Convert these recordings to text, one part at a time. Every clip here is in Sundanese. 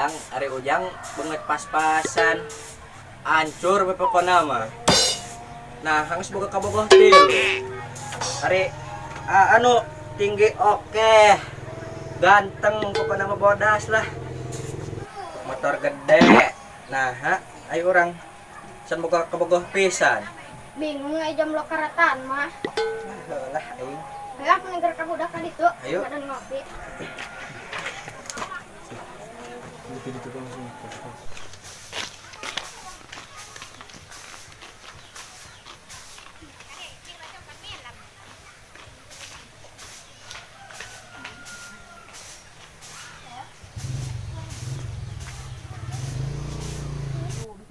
Jang, ari Ujang beungeut pas-pasan. Ancur we pokona mah. Nah, geus boga kabogoh tilu. Ari anu tinggi oke. Ganteng pokona mah bodas lah. Motor gede. Nah, ha, ayo urang can boga kabogoh pisan. Bingung aja jomblo karatan mah. Lah aing. Ayo aku nengger ka budak ka ditu. Ayo. Badan ngopi.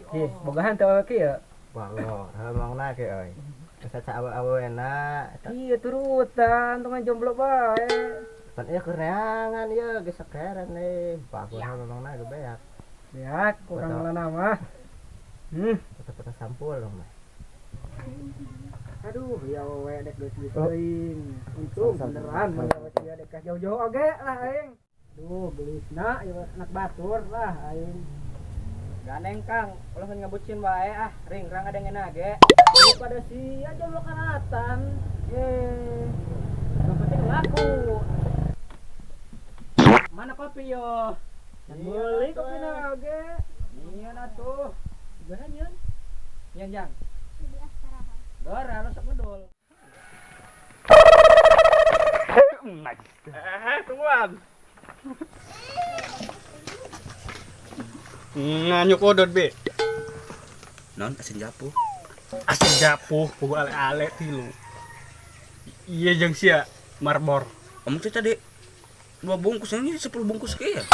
Ih, bogahan teh awewe kieu. Bangor, ngomongna ke euy. Geus awe-awena eta. Iya turutan tong jomblo bae. Pan ieu keur neangan ieu geus sakeren euy. Bagus ngomongna ge beak. Beak kurang lana mah. Foto-foto sampul dong mah. Aduh, ya awewe dek geus geus teuing. Untung beneran mun awewe kieu dek jauh-jauh oge lah aing. Duh, geulisna ieu anak batur lah aing. Gandeng Kang, ulah ngebucin bae ah, ringrang ada ngena ge. Daripada sia jomblo karatan. Yang penting laku. Mana kopi yo? Beli kopi na oge. Iya na tuh. Gimana nyeun? Yang jang. Dora lo sok ngedul. Tungguan. Nganyuk odot be. Non asin japuh. Asin japuh kudu ale-ale tilu. Iya jeung sia marbor. Omong teh tadi 2 bungkus ini 10 bungkus ke ya?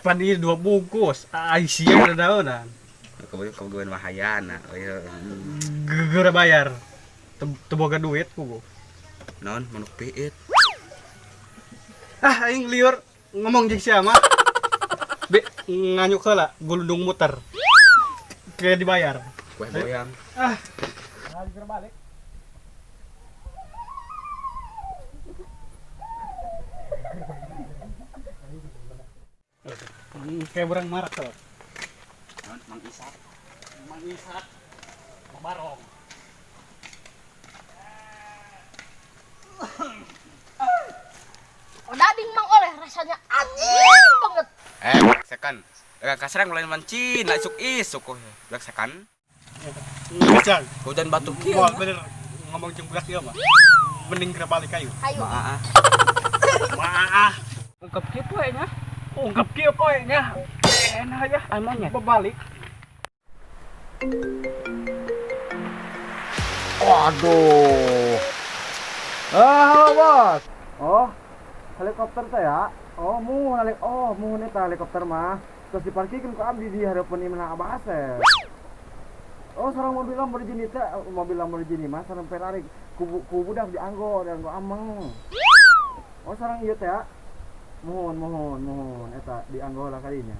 Pan ieu 2 bungkus, ai sia daonan. Kebetulan wahayana. Oh iya. Gegera bayar. Teu boga duit kugu. Non manuk piit. Ah aing liur ngomong jeung sia mah. Be nganyuk heula gulundung muter. Kayak dibayar. Kue goyang. Ah. Nah, balik. Kayak orang marak tuh. Mang Isak. Mang Isak. Barong. Odading Mang Oleh rasanya anjing banget. Sekan. Kasrang lain mancin, lah isuk isuk kok. Blak sekan. Hujan. Hujan batu kieu. Moal bener ngomong jeung budak ieu mah. Mending geura balik ayo. Ayo. Maah. Maah. Ungkep kieu poe nya. Ungkep kieu poe nya. Enak ya. Amonnya. Balik. Waduh. Ah, halo bos. Oh, helikopter teh ya. Oh, mu halik oh, mu eta helikopter mah. Terus diparkirkeun ku abdi di hareupeun imah Abah Asep. Oh, sareng mobil Lamborghini teh, mobil Lamborghini mah sareng Ferrari ku budak dianggo, dianggo ameng. Oh, sareng ieu teh ya. Mohon, mohon, mohon eta dianggo lah kadinya.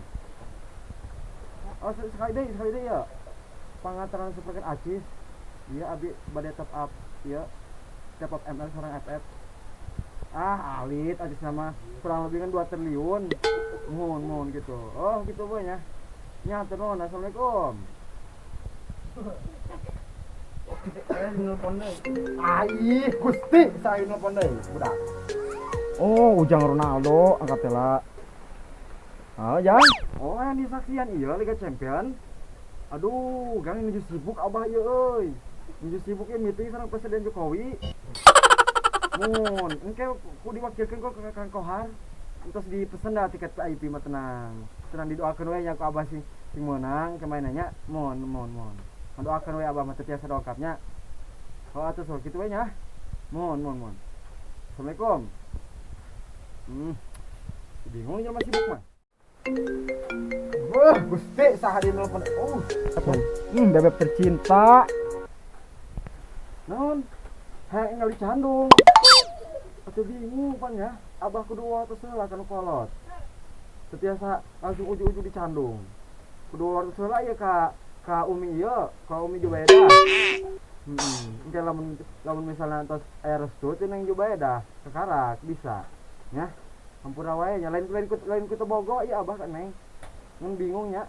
Oh, sekali deui ya. Pangantaran supermarket Acis. Iya abdi bade top up ieu. Top up ML sareng FF. Ah, alit aja sama kurang lebih kan 2 triliun. Mohon, mohon gitu. Oh, gitu boy nya. Nya hatur nuhun. Assalamualaikum. Nelpon deui. Ai, Gusti, saya nelpon deui, budak. Oh, Ujang Ronaldo angkat tela. Ah, Jang. Oh, yang disaksian iya Liga Champion. Aduh, gang nuju sibuk abah ieu euy. Nuju sibuk ieu meeting sareng Presiden Jokowi. Mun, engke ku diwakilkeun kok ke Kang Kohar. Entos dipesen dah tiket VIP mah tenang. Tenang didoakeun we nya ku abah sing meunang kemainannya. Mohon, mohon, mohon. Doakeun we abah mah teu tiasa dongkapnya. Oh, atuh sok kitu we nya. Mohon, mohon, mohon. Assalamualaikum. Bingung jelema sibuk mah. Wah, Gusti saha di nelpon. Oh, bebek tercinta. Naon? Hayang ngali candung. Atuh bingung pan ya. Abah kudu waktu heula kanu kolot. Tetiasa langsung uju-uju dicandung. Kudu waktu heula ieu ka Umi ieu, ka Umi Jubaedah. Engke lamun misalnya tos aya restu teh Neng Jubaedah kakarak bisa. Nya. Hampura wae nya lain lain lain ku teu bogo ieu Abah ka Neng. Ngan bingung nya.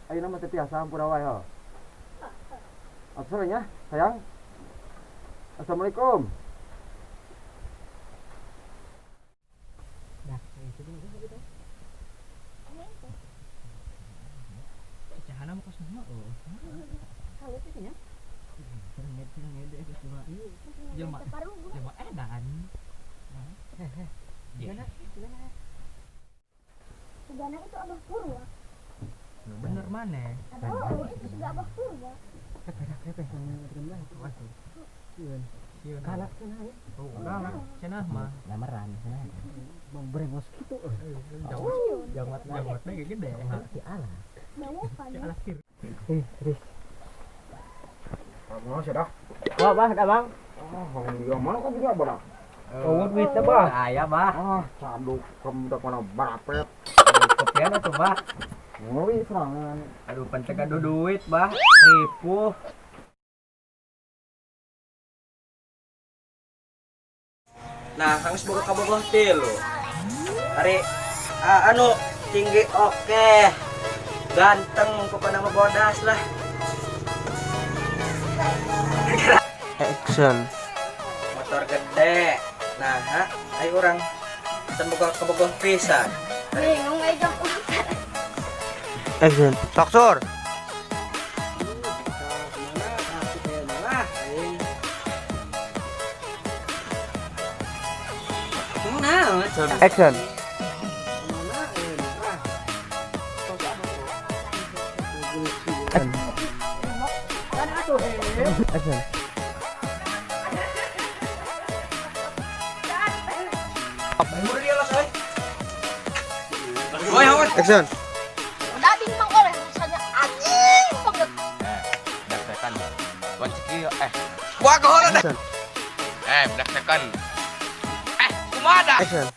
Ayeuna mah teu tiasa hampura wae ho. Atuh nya, sayang. Assalamualaikum. Cahana mah kos mah oh. Jelma, jelma edan. Gimana? Sugana itu Abah Purwa. Bener mana? Oh, itu juga Abah Purwa. Kalak Oh, kalak cenah mah. Lamaran cenah. Bang brengos kitu euy. Jangan jangan gede. Si ala. Mau kan? Eh, terus. Kamu sih dah. Wah, bah, dah bang. Ah, dia mana kok juga bodak. Oh, duit teh, bah. Aya, bah. Ah, caduk kamu udah mana barapet. Kopian atuh, bah. Ngeri serangan. Aduh, pencegahan duit, bah. Ripuh. Nah, hangus boga kabogoh tilu. Ari anu tinggi oke. Ganteng pokoknya mah bodas lah. Action. Motor gede. Nah, ha, ayo orang can boga kabogoh pisan. Bingung aja jam. Action. Sok sur. Action. Action. Action. Dading Mang Oleh rasanya anjing banget. Daktekan. Wanciki eh Wah, kehorot. Action. eh daktekan. Eh, kumaha dah? Action.